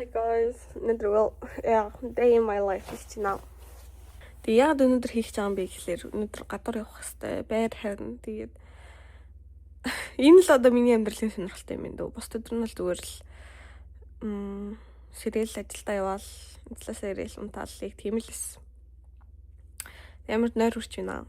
Hi guys. Өнөөдөр, well, yeah, day in my life гэж байна. Тэг яг өнөөдөр хийх гэж байгаа юм бэ гэхлээр өнөөдөр гадуур явах хэвээр байр харна. Тэгээд энэ л одоо миний амьдралын сонирхолтой юм байна дөө. Бус өдөр нь л зүгээр л сэрэл ажилдаа яваал, ажлаасаа ирээл унтаал, яг тийм л эс. Ямар нойр хүрч байна.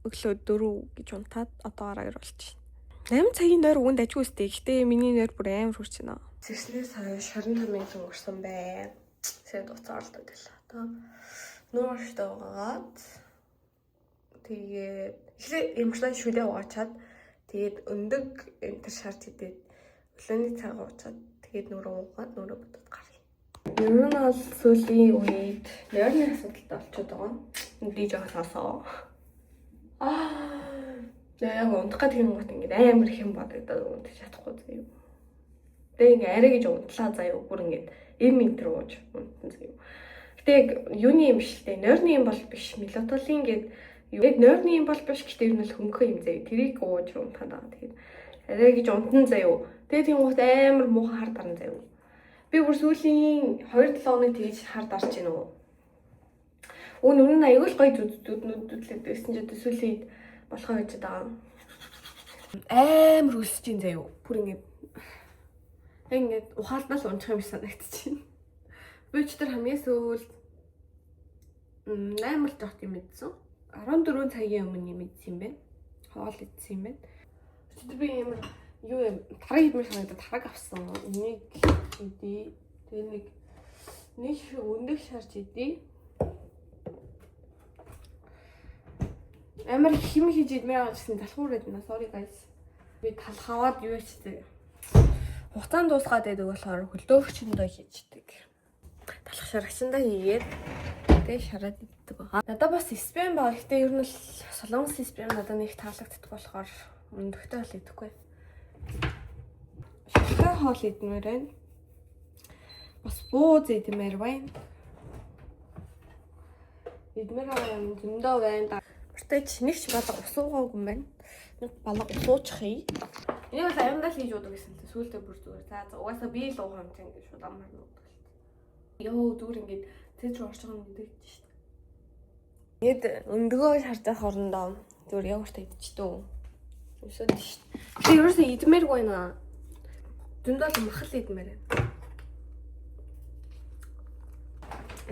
Өглөө 4 гэж унтаад одоо 12 болж байна. 8 цагийн нойр үгэнд ажгүй өстэй. Гэтэ миний нойр бүр амар хүрч байна. Сэрснээс хойш 25 минут өнгөрсөн байна. Сэд уцаа оролдоод байлаа. Одоо нүүр угаагаад, тэгээд эхлээ ямарчлаа шүлээ угаачаад, тэгээд өндөг энэ төр шарж идээд, өглөөний цайгаа уучаад, тэгээд нүүрээ угаад, нүүрээ будаад гаръя. Ер нь бол сүүлийн үед нойрны асуудалтай болчиход байгаа. Диж байгаа. Аа. Яг унтах гэдэг юм гот ингээд амар их юм бодогдоод унтаж чадахгүй заяа. Тэгээ ингээ арай гэж унтлаа заяа. Бүр ингээд эм энтер ууж унтсан заяа. Гэтэ яг юуны юм биш л дээ. Нойрны юм бол биш. Мелатонин гээд яг нойрны юм бол биш. Гэтэ ер нь л хөнгөн юм заяа. Тэрийг ууж унтаад байгаа. Тэгээд арай гэж унтан заяа. Тэгээ тийм гот амар муухай хар даран заяа. Би бүр сүүлийн 2-7 хоног тэгж хар дарч гин үү. Үн өмнө нь аюул гоё зүднүүд зүдлээд байсан ч одоо сүүлийн үед болохоо гэж байгаа. Амар өсөж ин заяа. Бүр ингээд яг ингээд ухаалнаа л унчих юм шиг санагдчихэв. Би ч тэр хамгийн сүүлд 8 л жоох юм идсэн. 14 цагийн өмнө юм идсэн юм байна. Хоол идсэн юм байна. Өчигдөр би ямар юу юм тараг идмээр санагдаад тараг авсан. Энийг идээ. Тэгээ нэг шиг өндөг шарж идээ. Амар хим хийж идмээр байгаа гэсэн талхуур идэнэ. Sorry guys. Би талх аваад юу ячдаг. Хугацаанд дуусгаад байдаг болохоор хөлдөөгчөндөө хийждэг. Талх шарагчандаа хийгээд тэгээ шараад иддэг байгаа. Надад бас спам байгаа. Гэтэ ер нь л солонгос спам надад нэг таалагддаг болохоор өндөгтэй бол идэхгүй. Шартай хоол идмээр байна. Бас бууз идмээр байна. Идмээр байгаа юм зөндөө байна. Мартаж нэг ч балга ус уугаагүй юм байна. Нэг балга ус уучихъя. Энийг бол аяндаа л хийж уудаг гэсэн. Сүүлдээ бүр зүгээр. За угаасаа би л уух юм чинь гэж шууд амар нуудаг л. Йоо, зүгээр ингээд цэцэр рүү орж байгаа юм мэдэгдэж шít. Ингээд өндгөө шарж явах орондоо зүгээр йогурт идчихдөө. Өсөд шít. Тэгээ ерөөсөө идмээргүй байна. Зөндөө л махал идмээр байна.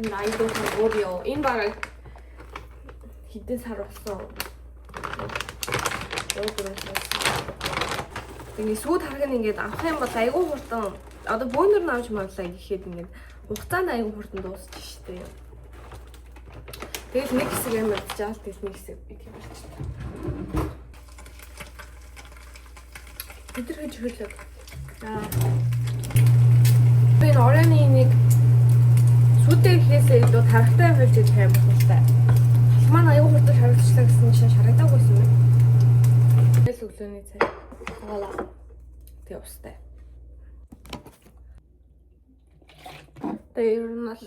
Энэ айдуу Oreo. Энэ бараг хэдэн сар болсон. 3 сар. Тэгээ сүүд хараг нь ингээд авах юм бол айгүй хурдан, одоо бөөнөр нь авч мавлаа гэхэд ингээд хугацаа нь айгүй хурдан дуусчих штеп. Тэгэл нэг хэсэг амар идчихэл, тэгэл нэг хэсэг идэх юм болчихсон. Бид нар хийж хөөлөг. Аа. Би энэ Oreo-ны нэг сүйтэй гэхээсээ илүү тархтай хольж идэх юм байна. Маань аюу хурдан шарагчлаа гэсэн чинь шарагдаагүйсэн юм. Тэгэл өглөөний цай. Хоолоо. Тэг устай. Тэгээ ер нь бол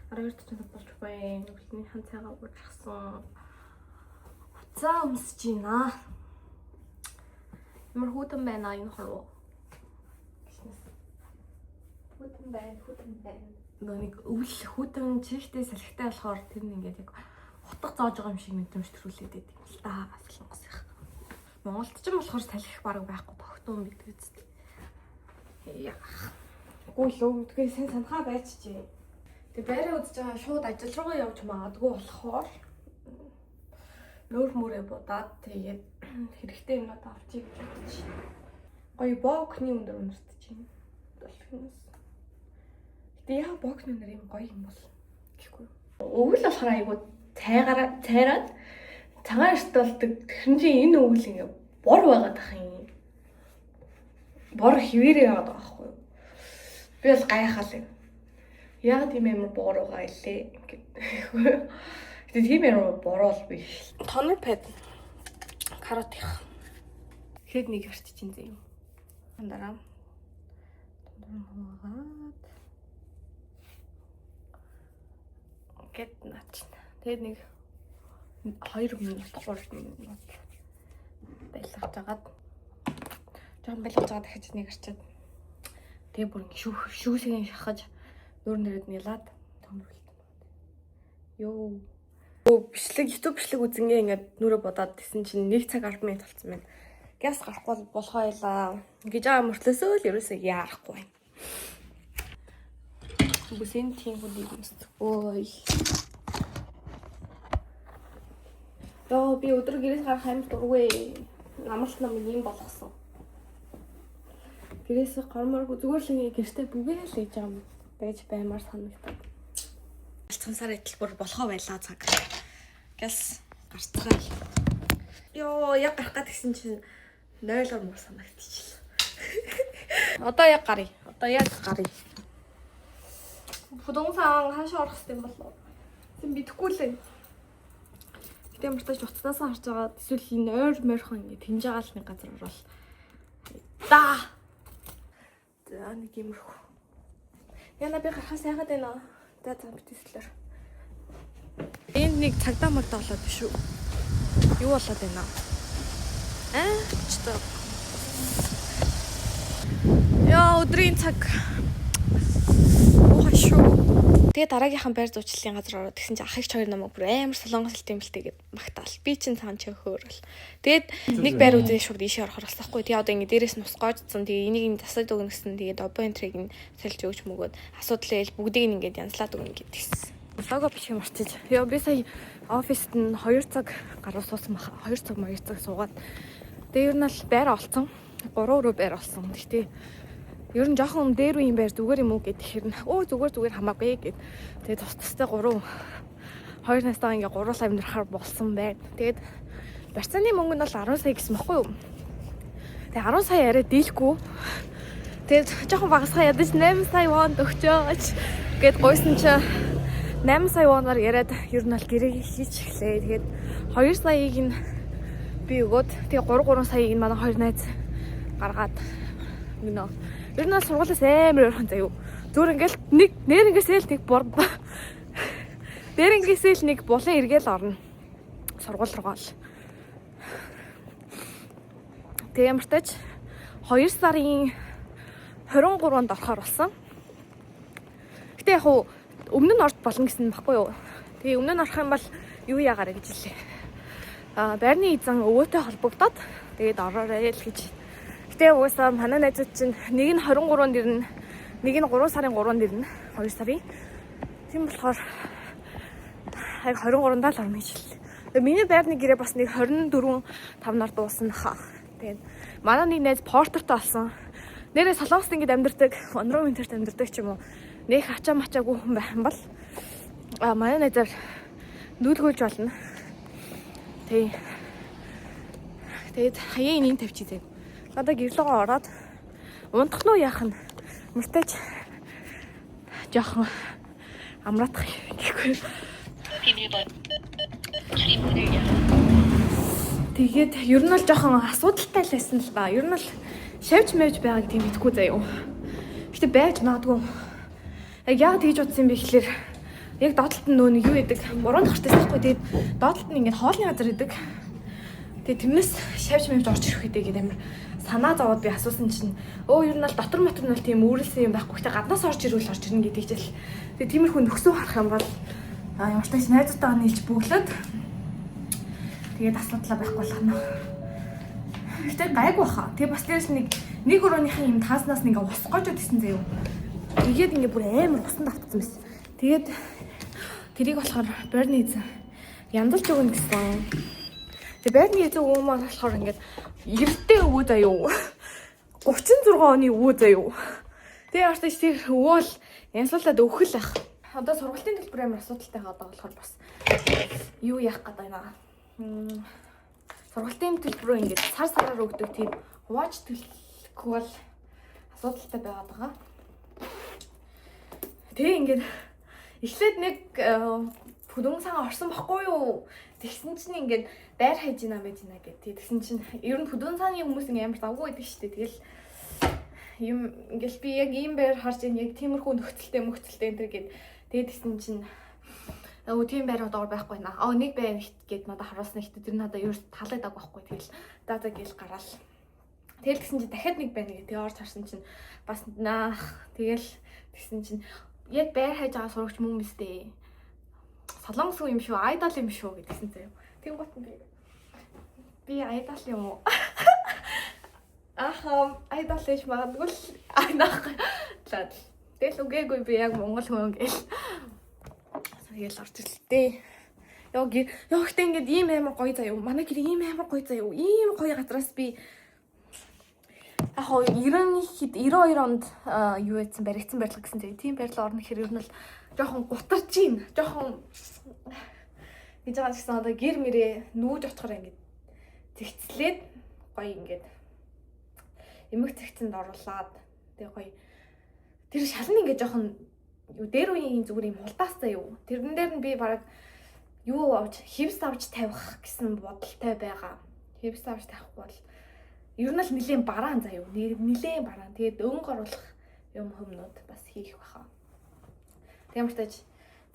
12:45 болж байна. Өглөөнийхэн цайгаа уучихсан. Хуцаа өмсөж байна. Ямар хүүтэн байна энэ хорвоо. Хүүтэн байна, хүүтэн байна. Нөгөө нэг өвөл хүүтэн чихтэй салхитай болохоор тэр нь ингээд яг утга зоож байгаа юм шиг мэдрэмж төрүүлээд байдаг юм л да, солонгосынх. Монголд ч юм болохоор салхи бараг байхгүй, тогтун байдаг үстэй. Яа. Үгүй л үү. Тэгээ сайн санахаа байчжээ. Тэгээ байраа үзэж байгаа, шууд ажил руугаа явж магадгүй болохоор нүүр мөрөө будаад, тэгээд хэрэгтэй юмнууд авчиг гэж бодож байна. Гоё бокны өндөр өнөртөж байна. Долгиноос. Гэтэ яа бокны өндөр юм гоё юм бол гэхгүй. Өвөл болохоор айгу цайгаараа цайраад цагаан эрт болдог. Тэгсэн чинь энэ өвөл ингээ бор байгаад ах юм. Бор хിവэрээ яваад байгаа байхгүй юу? Би бол гайхаал юм. Яг тийм амар бор байгаа илээ гэхгүй. Гэтэ тийм амар бороо бол биш. Toner pad карот их. Хэд нэг арчиж чинь зэ юм. Дараа. Хуваагаад гэт наач. Тэгээд нэг 2 минут, 3 минут байлгаж агаад, жоохон байлгаж байгаа, дахиж нэг арчаад Тэгээ бүр ингэ шүүсгийн шахаж нүүр нэрэд нялаад төмөрлөлт байна. Йоо. Бичлэг YouTube бичлэг үзэнгээ ингээд нүрэ бодоод тэсэн чинь 1 цаг 10 минут болсон байна. Гяс гарахгүй болохоо ялаа. Гэж байгаа мөртлөөсөө л ерөөсөө яарахгүй байна. Бүсэн тийм хүн юмс. Ой. Йоо би өдөр гэрээс гарах амар дургүй. Намарч нам юм болгосон. Гэрээс гармааргүй зүгээр л ингэ гэртээ бүгээл хийж байгаа юм байж баймар санагдав. Цамсаар идэл бүр болохоо байлаа цаг. Гялс гарцгаая. Йоо яг гарах гад гэсэн чинь 0-оор мөр санагдчихлаа. Одоо яг гаръя. Одоо яг гаръя. 부동산 хаашаа орох хэрэгтэй юм болов? Тэм мэдэхгүй лээ. Гэтэ ямар тач уцнаасаа харж байгаа эсвэл энэ ойр морьхон ингэ тэнж байгаа л нэг газар орвол. Да. За нэг иймэрхүү. Яна би гарахаас яагаад байна? За за битээслэр. Энд нэг цагдаа магдаа болоод биш үү? Юу болоод байна? Аа ч та. Яа өдрийн цаг. Уухай шүү. Тэгээ дараагийнхан байр зуучлалын газар ороод тэгсэн чинь ах эгч хоёр намайг бүр амар солонгос хэлтэй юм бэлтэй гэд магтаал. Би чинь цаан чи хөөрөл. Тэгээд нэг байр үзээ шууд ийшээ орохор болсон хгүй. Тэгээ одоо ингэ дээрээс нь ус гоожсон. Тэгээ энийг нь засаад өгнө гэсэн. Тэгээд обоентрийг нь сольж өгч мөгөөд асуудлаа ил бүгдийг нь ингээд янзлаад өгнө гэдгийгсэн. Лого бичих юм арчиж. Йоо би сая оффист нь 2 цаг гаруй суусан баха. 2 цаг 2 цаг суугаад. Тэгээ ер нь л байр олцсон. 3 өрөө байр олсон. Гэхдээ ер нь жоохон дээр үеийн байр зүгээр юм уу гэхээр нь өө зүгээр хамаагүй гэд. Тэгээд тус тустай 3 2 настайгаа ингээ гуруулаа амьдрахаар болсон байна. Тэгээд барьцааны мөнгө нь бол 10 сая гэсэн баггүй юу? Тэгээд 10 сая арай дийлэхгүй. Тэгээд жоохон багасгаа ядаж 8 сая вон өгчөөч гэд гуйсан чинь 8 сая воноор яриад ер нь бол гэрээ хийж эхлэе. Тэгээд 2 саяыг нь би өгөөд тэгээд 3 3 саяыг нь манай хоёр найз гаргаад өгнө. Ер нь бол сургуулиас амар ойрхон заяа. Зүгээр ингээл нэг нэрнгээсээ л нэг бор нэрнгээсээ л нэг булан эргээл орно. Сургууль руугаа л. Тэгээ ямар тач 2 сарын 23-нд орохоор болсон. Гэтэ яг уу өмнө нь орж болно гэсэн баггүй юу. Тэгээ өмнө нь орох юм бол юу яагаарэ гэж хэллээ. Аа байрны эзэн өвөөтэй холбогдоод тэгээд ороорой л гэж. Гэтэ угаасаа манай найзууд чинь нэг нь 23-нд ирнэ, нэг нь 3 сарын 3-нд ирнэ, 2 сарын. Тийм болохоор яг 23-нд л орно гэж хэллээ. Тэгээ миний байрны гэрээ бас нэг 24 5-наар дуусна хаа. Тэгээд манай нэг найз портертой болсон. Нэрээ Солонгост ингэж амьдардаг, Онроо Винтерт амьдардаг ч юм уу. Нэх ачаа мачаагүй хүн байх юм бол а манай найзаар нүүлгүүлж болно. Тэг. Тэгээд хаяа энийг тавьчих зэ. Одоо гэрлөөгөө ороод унтах нь яах нь мөртөж жоохон амраадах гэхгүй. Тэгээд ер нь бол жоохон асуудалтай л байсан л ба. Ер нь бол шавж мэвж байгааг тийм мэдэхгүй заяа. Гэтэ байж магадгүй. Яг тэгж утсан юм бэ гэхлээр яг доотлолт нь нөө нэг юу яадаг? Буруу нөхөртэй байхгүй. Тэгээд доотлолт нь ингээд хоолны газар идэг. Тэгээд тэрнээс шавж мэвж орж ирэх гэдэг гэдэг амар санаа зовоод би асуусан чинь өө ер нь бол дотор мотор нь бол тийм үүрэлсэн юм байхгүй. Гэтэ гаднаас орж ирвэл орж ирнэ гэдэг жил. Тэгээд тиймэрхүү нөхсөө харах юм бол ямар ч тач найзуудтайгаа нийлж бөглөөд тэгээд асуудлаа байхгүй болгоно. Гэтэ гайгүй баха. Тэгээ бас дээрс нэг өрөөнийхэн юм тааснаас нэг ус гожод исэн заяа. Тэгээд ингээ бүр амар усан давтсан байсан. Тэгээд тэрийг болохоор байрны эзэн янзалж өгнө гэсэн. Тэгээ байрны эзэн өвөө маань болохоор ингээд 90-тэй өвөө заяа. 36 оны өвөө заяа. Тэгээ артаж тэр өвөө л янзлуулаад өгөх л ах. Одоо сургалтын төлбөр амар асуудалтай байгаа болохоор бас юу яах гээд байна. Сургалтын төлбөрөө ингээд сар сараар өгдөг тийм хувааж төлөхгүй бол асуудалтай байгаад байгаа. Тэгээ ингээд эхлээд нэг 부동산 орсон баггүй юу? Тэгсэн чинь ингээд байр хайж ийна байж ийна гэх. Тэгсэн чинь ер нь 부동산ы хүмүүс ингээд амар давгүй байдаг шүү дээ. Тэгэл юм ингээл би яг ийм байр харж ийн яг тиймэрхүү нөхцөлтэй мөхцөлтэй энэ төр гэд. Тэгээд тэгсэн чинь өө тийм байр одоо байхгүй наа. Аа нэг байр гэд надад харуулсан ихтэй тэр надад ер нь таалагдаагүй байхгүй. Тэгэл за за гэл гараал. Тэгэл тэгсэн чинь дахиад нэг байна гэх. Тэгээ орж харсан чинь бас наах. Тэгэл тэгсэн чинь яг байр хайж байгаа сурагч мөн биз дээ. Солонгос хүн юм шүү, idol юм шүү гэдгсэн заяа. Тэгэн гот би idol юм уу? Ахаа, idol гэж магадгүй л анаах. Тэгэл үгээгүй би яг монгол хүн гэл. Тэгэл орж ирлээ. Йоо гэхдээ ингээд ийм амар гоё заяа. Манай гэр ийм амар гоё заяа. Ийм гоё газраас би яг хоо 90 хэд 92 онд юу яцсан баригдсан барилга гэсэн заяа. Тийм барилга орно гэхээр ер нь л жоохон гутарч ийн. Жоохон гэж байгаа гэсэн одоо гэр мэрээ нүүж очихоор ингээд зэгцлээд гоё ингээд эмэг зэгцэнд оруулаад тэгээ гоё тэр шал нь ингээд жоохон юу дээр үеийн зүгээр юм хулдаас заяа юу. Тэрэн дээр нь би бараг юу авч хевс авч тавих гэсэн бодолтой байгаа. Хевс авч тавихгүй бол ер нь л нэлийн бараан заяа. Нэлийн бараан. Тэгээд өнгө оруулах юм хүмүүд бас хийх байхаа. Тийм ч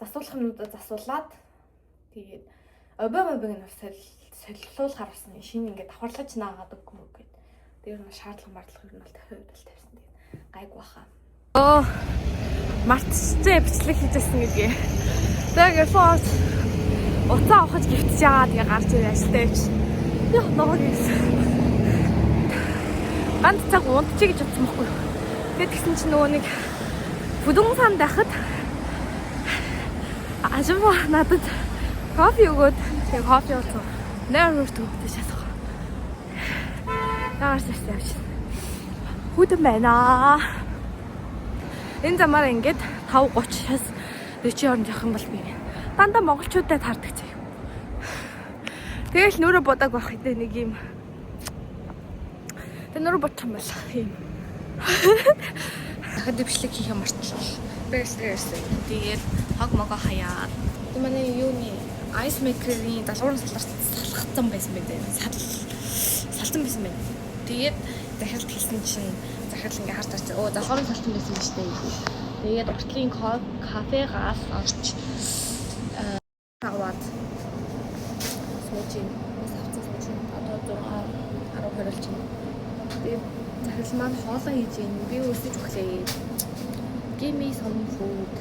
засуулах юмнуудаа засуулаад тэгээд обой мобыг нь бас солилцуулахар бас шинэ ингээд давхарлаж наагаад үгүй мөг гээд. Тэр нь шаардлага мардлага ер нь бол 50% бол тавьсан. Тэгээд гайгүй баха. Оо мартчихжээ бичлэг хийжсэн гэдгээ. Тэгээд гэрсэн орж уцаа авахж гівтэж байгаа. Тэгээ гарч ирээ ажилдаа явж. Яа ногоо гэсэн. Ганц цаг унтчих гэж бодсон байхгүй юу. Тэгээд тэгсэн чинь нөгөө нэг бүдүүн байхад ажимба надад кофе өгөөд тэгээ кофе уусан. 8 хүрт өгдөө шатах. Даарс явж. Хүдэн байна. Энэ замаар ингээд 5:30-аас 40 хооронд явах юм бол би дандаа монголчуудад таардаг заяа. Тэгэл нүрэ будаг байх гэдэг нэг юм. Тэг нүрэ бодчих юм бол юм. Дахиад бичлэг хийх юм мартлаа. Бэсэрсэн. Тэгээд хог могоо хаяад. Тэг манай юуны ice maker-ийн залгуурын салхацсан байсан байх. Салцсан байсан байна. Тэгээд захиралд хэлсэн чинь захирал ингээ харж харж өө залгуурын салцсан байсан юм шүү дээ. Тэгээд уртлын кафегаас орч аваад сууж юм. Бас авцсан сууж юм. Одоо 6 10 хорилж байна. Тэгээд захирал маань хоолоо хийж юм. Би өсөж өглөө. Give me some food.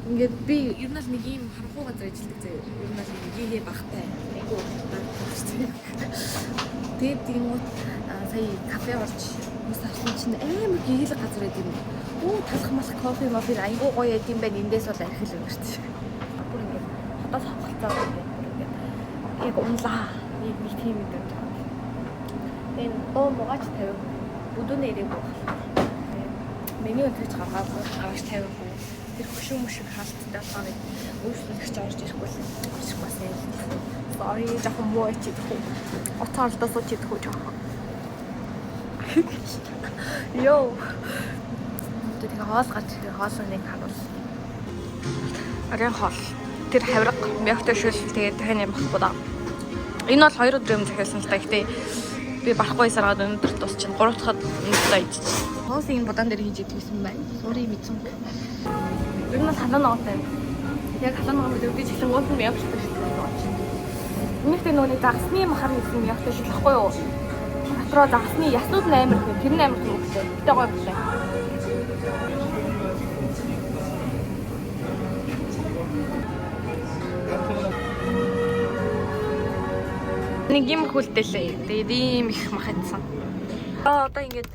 Ингээд би ер нь л нэг ийм харанхуй газар ажилладаг заяа. Ер нь л нэг гээгээ багтай. Айгуу багтай. Тэгээд тиймүүд сая кафе орж ус авсан чинь амар гээлэг газар байд юм. Оо талах малах кофе мофе айгуу гоё байд юм байна. Эндээс бол архил өнгөрч. Бүр ингээд хотоос хавхалцаа ингээд яг унлаа. Нэг тийм юм дэж байгаа. Энэ дуу муугач тавиаг. Бүдүүнээ ирээгүй болохоор. Миний өдрөж гаргаагүй, гаргаж тавиагүй. Тэр хөшөө мөшөг хаалттай болохоор өөрчлөгч орж ирэхгүй л орж ирэхгүй бас юм. Sorry, жоохон муу ичидэх үү. Утаа оролдоо сууч идэх үү жоохон. Йоо. Тэгээ хоол гарч ирэх хоолоо нэг харуул. Оройн хоол. Тэр хавраг, мягтай шүл тэгээд тань юм баггүй да. Энэ бол 2 өдөр юм захиалсан л та. Гэтэ би барахгүй саргаад өнөөдөр дуусчихна. 3 дахьад өнөөдөр идчихсэн. Хоолыг энэ будаан дээр хийж идэх гэсэн байна. Сурын мэдсэн. Ер нь бол халуун ногоотой юм. Яг халуун ногоо мэдээ би чихлэнгуут нь мягтай шил гэж. Энийхтэй нөгөө нэг загасны махар гэсэн мягтай шил ахгүй юу? Дотроо загасны яснууд нь амар их. Тэр нь амар төвөгтэй. Гэтэ гоё байлаа. Нэг юм хүлдэлээ. Тэгээд ийм их мах идсэн. Одоо ингээд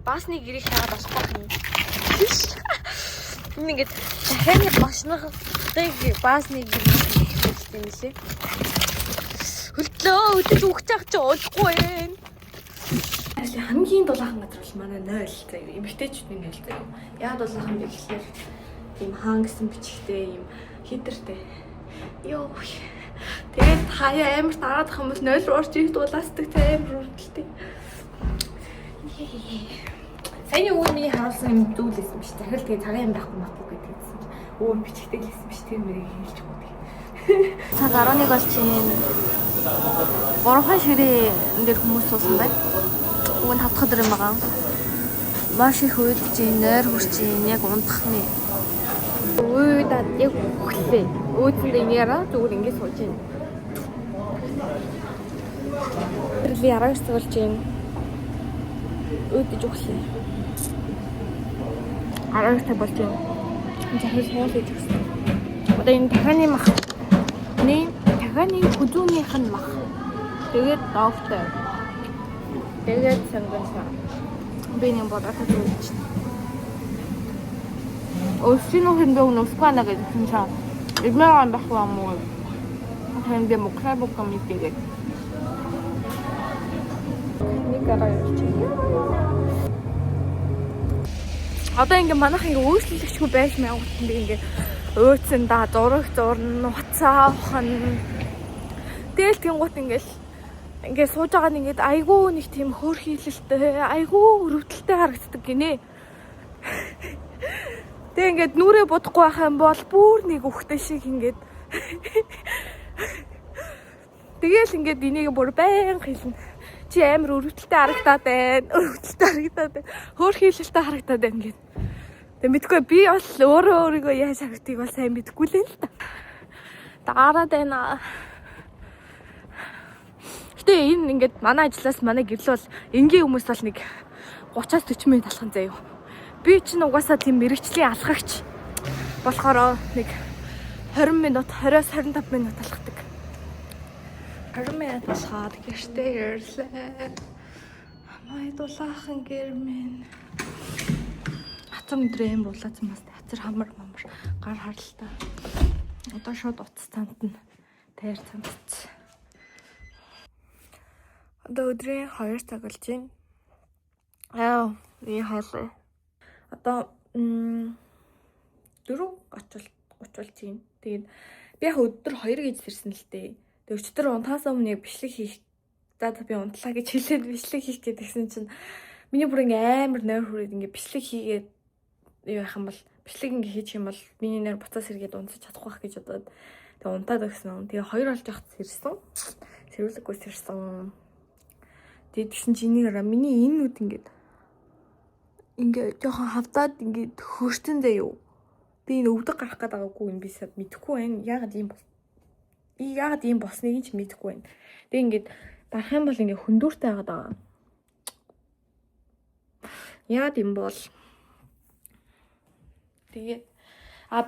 баасны гэрийг хайгаад олохгүй байх юм. Энэ ингээд дахианы бошногыг баасны гэрийг хэлдэг юм лээ. Хөлтлөө өдөж үхэж байгаа чи олохгүй байна. Хамгийн дулаахан газар бол манай 0 заяа. Эмэгтэйчүүдийн 0 заяа. Яа дулаахан бэ гэхлээр ийм хаан гэсэн бичгтэй ийм хитэртэй. Йоо. Тэгээд хаяа амар дараадах юм бол 0 руу орж ирэх дулаасдаг те амар үрдэлтэй. Саяны өвөө миний харуулсан юм дүүлсэн биш. Захирал тэгээ цагаан юм байхгүй байхгүй гэдэгсэн чинь өөр бичгтэй л хэлсэн биш. Тэр мэрийг хэлж өгöd. Цаг 11 болж байна. 3 ширээ дээр хүмүүс суусан байна. Уг нь 5 дахь өдөр юм байгаа. Маш их уйдж байна, нойр хүрч байна. Яг унтах нэ. Уйдаад яг үхлээ. Өөцөндөө ингээрэ зүгээр ингэ сууж байна. Тэрли 12 цаг болж байна. Үүдэж өглөө. 12 болж байна. Захир хоол хийж өгсөн. Одоо энэ дахианы мах. Нэ дахианы хүзүүнийх нь мах. Тэгээд доогтой. Тэгээд сонгон цаа. Би нэг бодоод үзчихсэн. Өсчин хэмбэг нүсгана гэж хэлсэн. Игмээр байх юм уу? Хэмбэг мокрабок мэдээгээ. Нэг гараа явчих. Одоо ингээ манайх ингээ өөрчлөлтчгүй байж маяг би ингээ өөцөн да зураг зурна, утсаа авах нь. Тэгэл тэнгуут ингээл ингээ сууж байгаа нь ингээд айгүй нэг тийм хөөрхийлэлтэй, айгүй өрөвдөлтэй харагддаг гинэ. Тэг ингээд нүрээ бодохгүй байх юм бол бүр нэг үхтэй шиг ингээд тэгэл ингээд энийг бүр байнга хэлнэ. Чи амар өрөвдөлтэй харагдаад байна. Өрөвдөлтэй харагдаад байна. Хөөрхийлэлтэй харагдаад байна гэд. Тэг мэдгүй би бол өөрөө өөрийгөө яаж харагдгийг бол сайн мэдэхгүй л юм л та. Дараад байна. Гэтэ энэ ингээд манай ажлаас манай гэрлэл бол энгийн хүмүүс бол нэг 30-аас 40 минут алхах заяа. Би чинь угаасаа тийм мэрэгчлийн алхагч болохоор нэг 20 минут, 20-оос 25 минут алхдаг. 20 минут алхаад гэртээ ирлээ. Май дулаахан гэр минь. Хацар өдрөө амар улаацсан бас хацар хамар мамар гар харалтай. Одоо шууд утас цантна. Тайр цантц. Одоо өдрийн 2 цаг болж байна. Аа, би хоолой. Одоо 4:30 болж байна. Тэгээд би яг өдөр 2 гэж сэрсэн л дээ. Тэгээд өчтөр унтаасаа өмнө яг бичлэг хийх за би унтлаа гэж хэлээд бичлэг хийх гэдгсэн чинь миний бүр ингээ амар нойр хүрээд ингээ бичлэг хийгээд юу яах юм бол бичлэг ингээ хийчих юм бол миний нойр буцаас сэргээд унтаж чадахгүй байх гэж бодоод тэгээ унтаад өгсөн. Тэгээ 2 болж байхад сэрсэн. Сэрүүлэггүй сэрсэн. Тэгээд тэгсэн чинь энийг хараа миний энэ нүд ингээд ингээ жоохон хавдаад ингээд хөртөн заяа. Тэгээ энэ өвдөг гарах гээд байгаагүй юм би сад мэдэхгүй байна. Яагаад ийм бол яагаад ийм болсныг ч мэдэхгүй байна. Тэгээ ингээд дарах юм бол ингээ хөндүүртэй байгаад байгаа. Яагаад юм бол тэгээд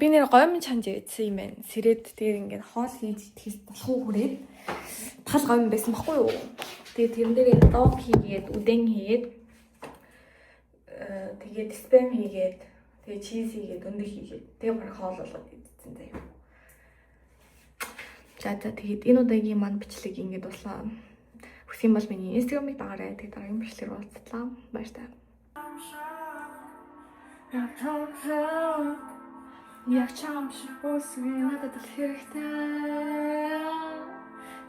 би нэр гомн чанж идсэн юм байна. Сэрэд тэгээд ингээд хоол хийж идэхээс болохгүй хүрээд тал гомн байсан баггүй юу? Тэгээд тэрэн дээрээ дог хийгээд, үдэн хийгээд тэгээд спам хийгээд, тэгээд чиз хийгээд, өндөг хийгээд тэгээд бараг хоол болгоод идсэн заяа. За тэгээд энэ удаагийн маань бичлэг ингээд дуслаа. Хүсэх юм бол миний Instagram-ыг дагаарай. Тэгээд дараагийн бичлэгээр уулзлаа. Баяртай. Яг чам шиг босгүй надад л хэрэгтэй.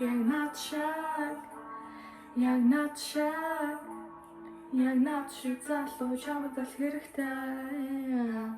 Яг над шиг, яг над шиг, яг над шиг залуу чамд л хэрэгтэй.